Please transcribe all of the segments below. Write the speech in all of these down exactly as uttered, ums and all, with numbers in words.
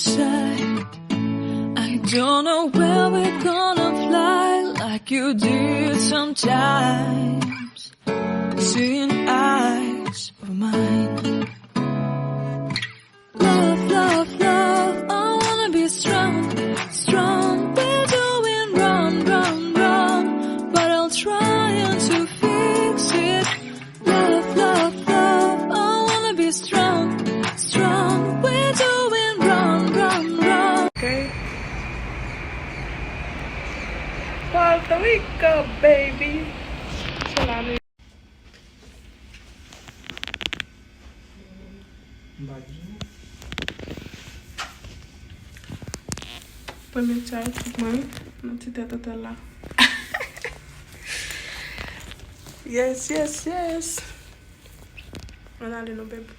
Shy. I don't know where we're gonna fly like you did sometimes. Seeing eyes of mine. Love, love, love, I wanna be strong, strong. We're doing wrong, wrong, wrong, but I'll try to fix it. Love, love, love, I wanna be strong, strong. We're doing wrong, wrong, wrong. Okay. Puerto Rico, baby. Se la nou. M pa di. Premye chay pou mwen, wi, nan ti tèt otèl la. Yes, yes, yes. Ann ale non, babe.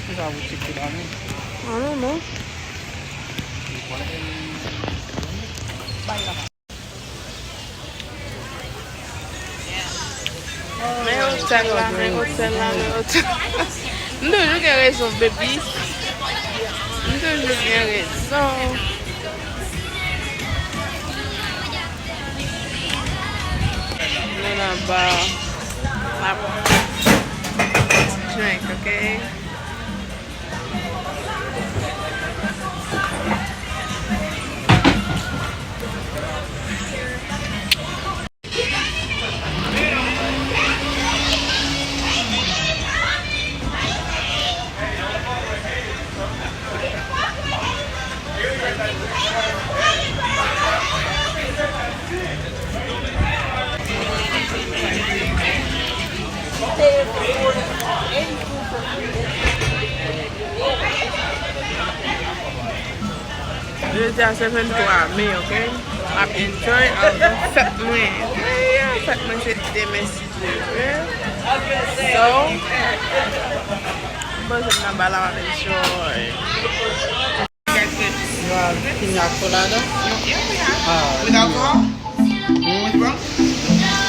Ki sa pou tcheke la menm? I don't know. Men otèl la, men otèl la, men otèl. M toujou gen rezon, baby. M toujou gen rezon. Nou nan bar. N ap drink, ok? Jodi a se venntwa me, ok? M ap enjoy anvan fèt mwen. Yeah, fèt mwen se demen si Dye vle. So, m poze m nan bar la, m ap enjoy. You have pina colada? Ah, with alcohol? Hmm? With rum?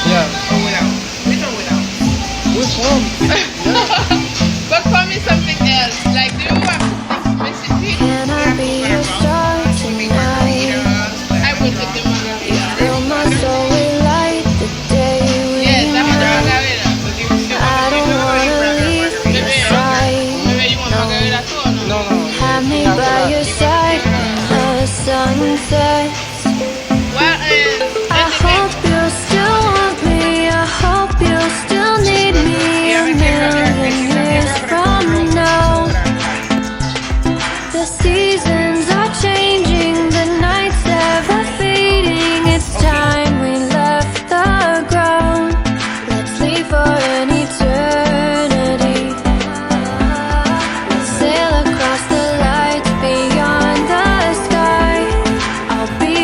Yeah. Or without? With or without? With rum. But for me, something else. Like, do you have something specific? Can I be your star tonight? I will take the margarita. Fill my soul with light. Yes, I want the margarita. I don't wanna leave your side. No, no, have me by your side when the sun sets. I hope you still want me. I hope you still need me a million years from now. The seasons are changing, the nights ever fading. It's time we left the ground. Let's leave for an eternity. We'll sail across the light beyond the sky. I'll be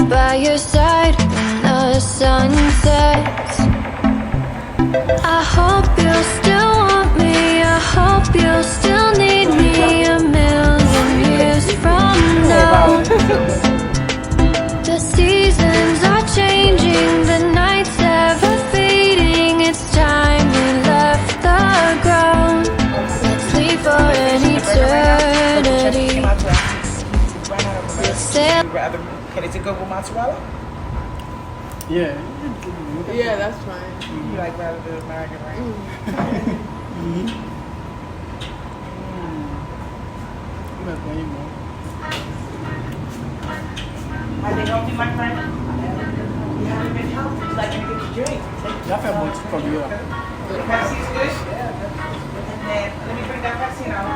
By your side when the sun sets. I hope you still want me. I hope you still need me a million years from now. The seasons are changing, the nights ever fading. It's time we left the ground. Let's leave for an eternity. Let's sail. Can it go with mozzarella? Yeah. Yeah, that's fine. You like rabbit with American, right? Mm-hmm. Mwen pran yon bon. Are they healthy, my friend? You haven't been healthy. It's like you get to drink. Zafè bon ti kòb yo la. Pepsi's good. And then let me bring that Pepsi now.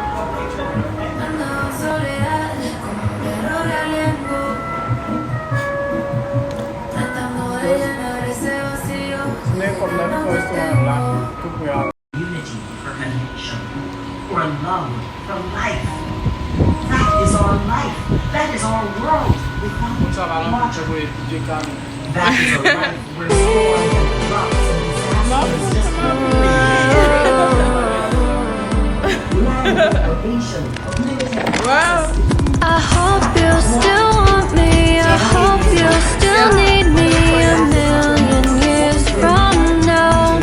Men kòb nan tout restoran la, tou pre a. Unity for connection, for love for life. That is our life. That is our world. Without water, that is a life where storms and droughts and disasters just won't be here. Land of probation, of limited access to I hope you still want me. I hope you still need me a million years from now.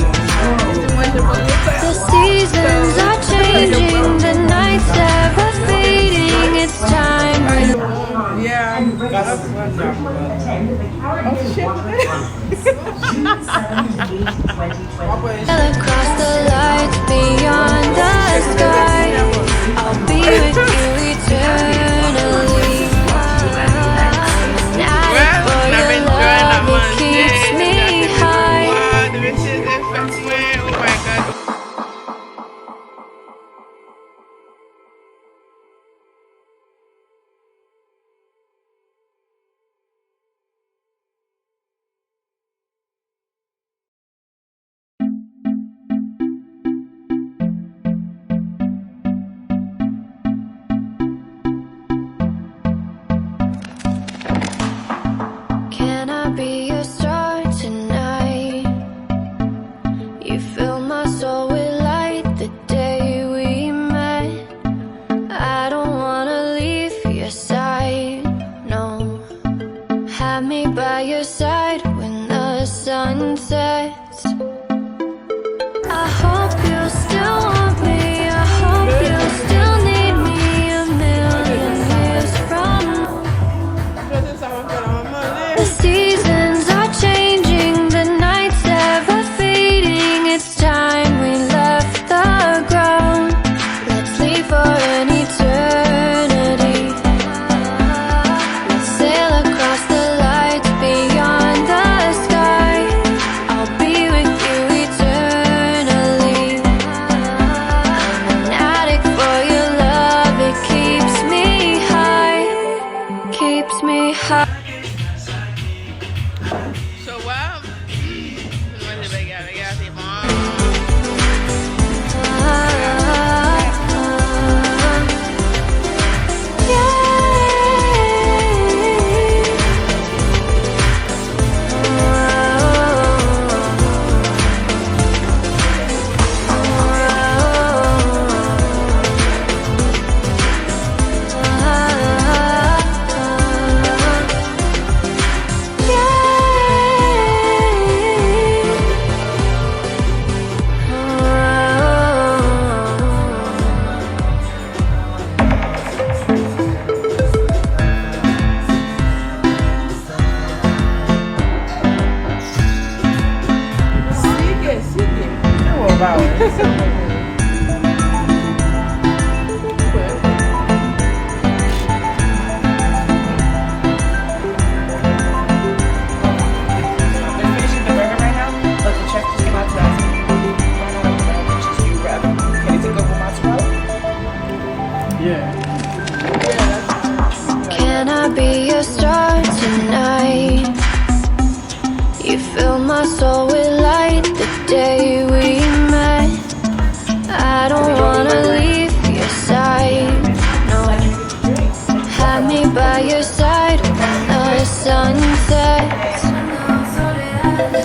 The seasons are changing, the nights ever fading. It's time we Yeah. Gade sa. June seventh to eighth, twenty twenty. Across the lights beyond the sky, I'll be with you eternally. An addict for your love, it keeps me high.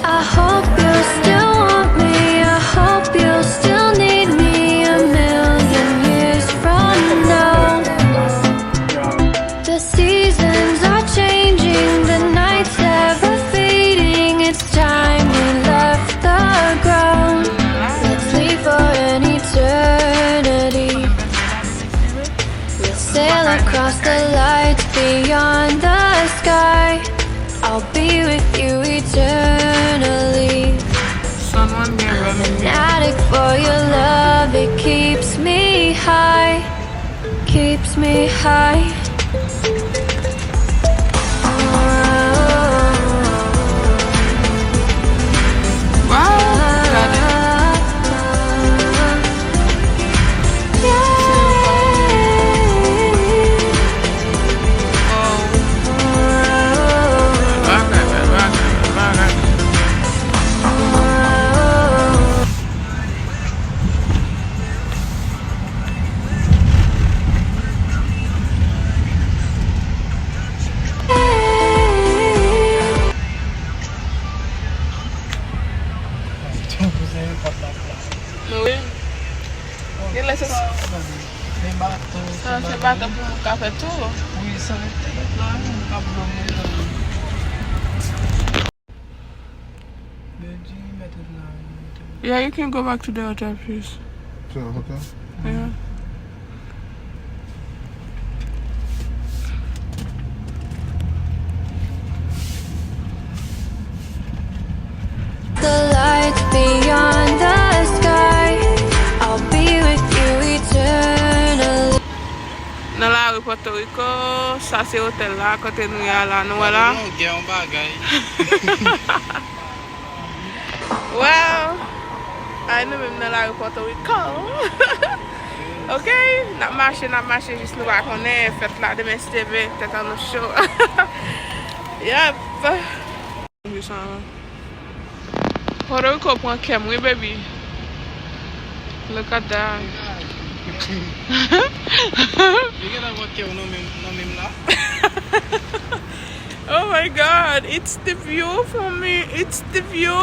I hope you still want me. I hope you'll still need me a million years from now. The seasons are changing, the nights ever fading. It's time we left the ground. Let's leave for an eternity. We'll sail across the light beyond the sky. I'll be with you eternally. I'm an addict for your love, it keeps me high, keeps me high. Wi. Genlè se sa, se baton pou moun ka fè tou. Wi, sa rete la, moun ka blow moun nan. Benji, mete la. Yeah, you can go back to the hotel, please. To the hotel? Yeah. The light beyond the sky. I'll be with you eternally. Nan lari Pòtoriko, sa se otèl la, kote nou ye a la, nou wè la. Yon bagay. Well, ay nou menm nan lari Pòtoriko. Ok, n ap mache, n ap mache jis nou pa konnen fèt la demen si Dye vle, tèt an nou cho. Yep. Pòtoriko pran kè m wi, baby. Look at that. Li gentan pran kè w nan men, nan men m la. Oh my God, it's the view for me. It's the view.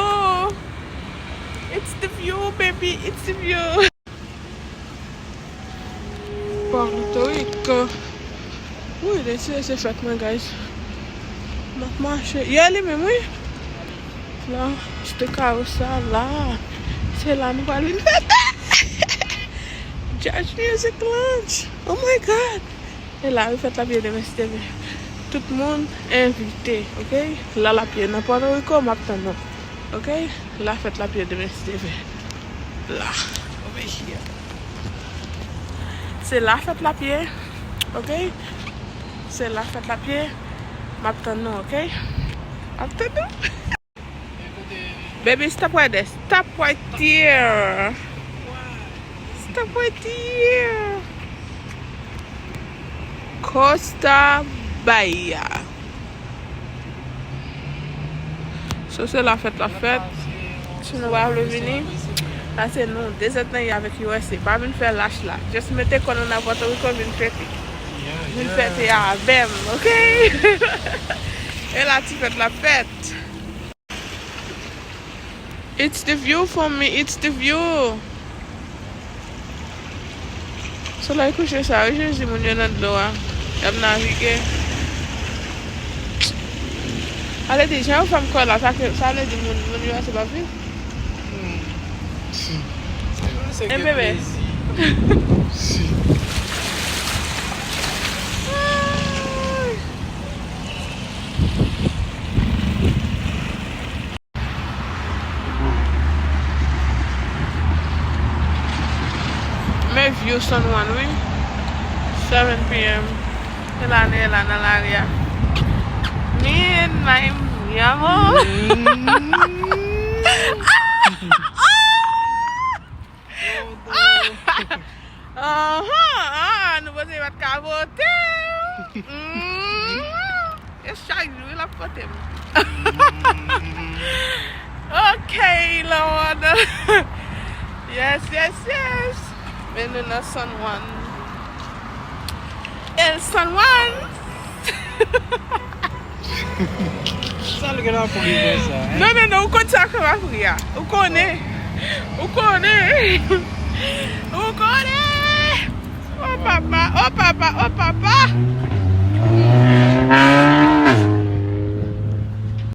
It's the view, baby. It's the view. Pòtoriko. Wi, de se, se fèt mwen, guys. M ap mache. Yeah, li menm, wi. La, se te kawo sa la. Se la nou pral vin fete. Jazz Music Lounge. Oh my God. E la, wi, fèt la ap ye demen si Dye vle. Tout moun envite, ok? La l ap ye nan Pòtoriko, m ap tann nou. Ok? La fèt la ap ye demen si Dye vle. La. Over here. Se la fèt la ap ye. Ok? Se la fèt la ap ye. M ap tann nou, ok? M ap tann nou. Baby, stop right there. Stop right there. Stop right here. Costa Bahia. So, se la fèt la fèt. Si nou pa vle vini, sa se nou. Dezèt nan ye avèk U S A. Pa vin fè lach la. Just mete kò nou nan Pòtoriko, vin fete. Vin fete avè m, ok? E la ti fèt la fèt. It's the view for me, it's the view. Solèy kouche sa wi, Jezi, moun yo nan dlo a. Y ap navige. Ale di, jan yo fè m kwè la, sa ke, sa vle di moun, moun yo se pa viv? Hmm. Si. E bebe. Si. Men view San Juan wi. Seven P M. E la nou ye la nan lari a. Me and my mi amor. Anhan, ah, nou poze pa t ka vote. Mm. E chak jou l ap pote m. Ok, Lord. Yes, yes, yes. Men nou nan San Juan. El San Juan. Sa l gen nan pou li fè sa, hein? Non, non, non, ou konn sa k fè m ap ri a. Ou konnen. Ou konnen. Ou konnen. Oh papa, oh papa, oh papa.